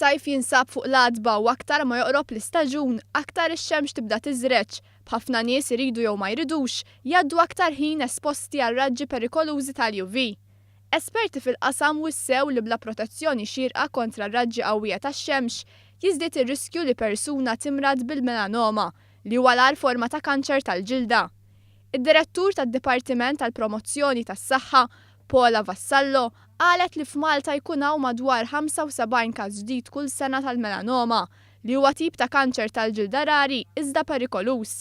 Is-sajf jinsab fuq l-għatba u aktar ma joqrob l-istaġun, aktar ix-xemx tibda tiżreġ, b'ħafna nies iridu jew ma jridux, jgħaddu aktar ħin esposti għar-raġġi perikolużi tal-UV. Esperti fil-qasam wissew li bla protezzjoni xierqa kontra r-raġġi qawwija tax-xemx, jiżdied ir-riskju li persuna timrad bil-melanoma, li huwa l-agħar forma ta' kanċer tal-ġilda. Id-Direttur tad-Dipartiment għall-Promozzjoni tas-Saħħa, Paula Vassallo, qalet li f'Malta jkun hawn madwar 75 każ ġdid kull sena tal-melanoma, li huwa tip ta' kanċer tal-ġilda rari iżda perikoluż.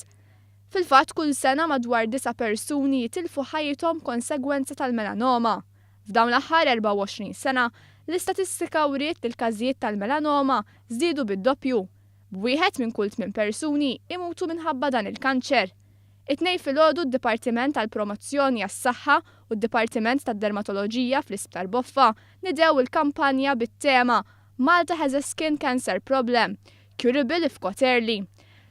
Fil-fatt kull sena madwar disa' persuni jitilfu ħajjithom konsegwenza tal-melanoma. F'dawn l-aħħar 24 sena, l-istatistika wriet li l-każijiet tal-melanoma żdiedu bid-doppju, b'wieħed minn kull tmien persuni imutu minħabba dan il-kanċer. It-Tnejn filgħodu d-Dipartiment għall-Promozzjoni għas-Saħħa u d-Dipartiment tad-Dermatoloġija fl-Isptar Boffa niedew il-kampanja bit-tema Malta has a skin cancer problem, curable if caught early.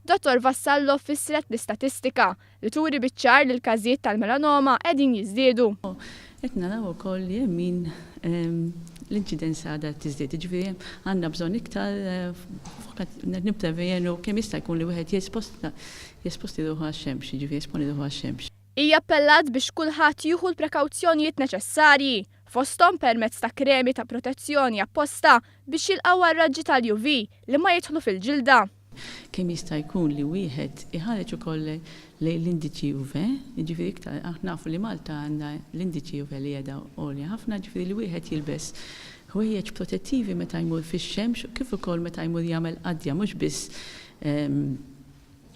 Dottor Vassallo fissret l-istatistika li turi biċ-ċar li l-każijiet tal-melanoma qegħdin jiżdiedu. Qed naraw ukoll li hemm min l-inċidenza għadha qed tiżdied. Jiġifieri għandna bżonn iktar nipprevjenu kemm jista' jkun li wieħed jesposta jesposti ruħu għax-xemx, jiġifieri jesponi ruħu għax-xemx. Hija appellat biex kulħadd jieħu l-prekawzjonijiet neċessarji, fosthom permezz ta' kremi ta' protezzjoni apposta biex jilqgħu għar-raġġi tal-UV li ma jidħlu fil-ġilda. Kemm jista' jkun li wieħed iħareġ ukoll lejn l-indiċi UV, jiġifieri iktar, aħna nafu li Malta għandha l-indiċi UV li qiegħda għolja ħafna, jiġifieri li wieħed jilbes ħwejjeġ protettivi meta jmur fix-xemx u kif ukoll meta jmur jagħmel qadja mhux biss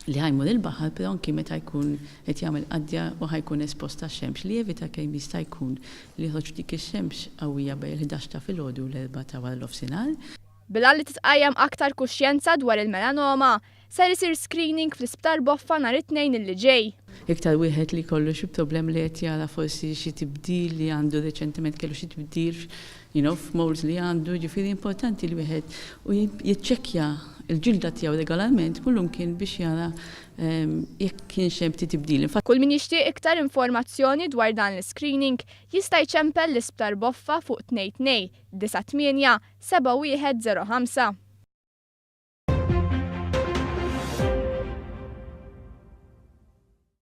li ħa jmur il-baħar però anki meta jkun qed jagħmel qadja u ħa jkun espost għax-xemx li jevita kemm jista' jkun li joħroġ f'dik ix-xemx qawwija bejn il-ħdax ta' filgħodu u l-erbgħa ta' waranofsinhar. Bil-għan li titqajjem aktar kuxjenza dwar il-melanoma, ser isir screening fl-Isptar Boffa nhar it-Tnejn illi ġej. Iktar wieħed li jkollu xi problem li qed jara forsi xi tibdil li għandu reċentement kellu xi tibdil you know, f'moles li għandu, jiġifieri importanti li wieħed u jiċċekkja l-ġilda tiegħu regolarment kullumkien biex jara jekk kienx hemm ftit tibdil. Kull min jixtieq iktar informazzjoni dwar dan l-iscreening jista' jċempel l-Isptar Boffa fuq 22 98 7105.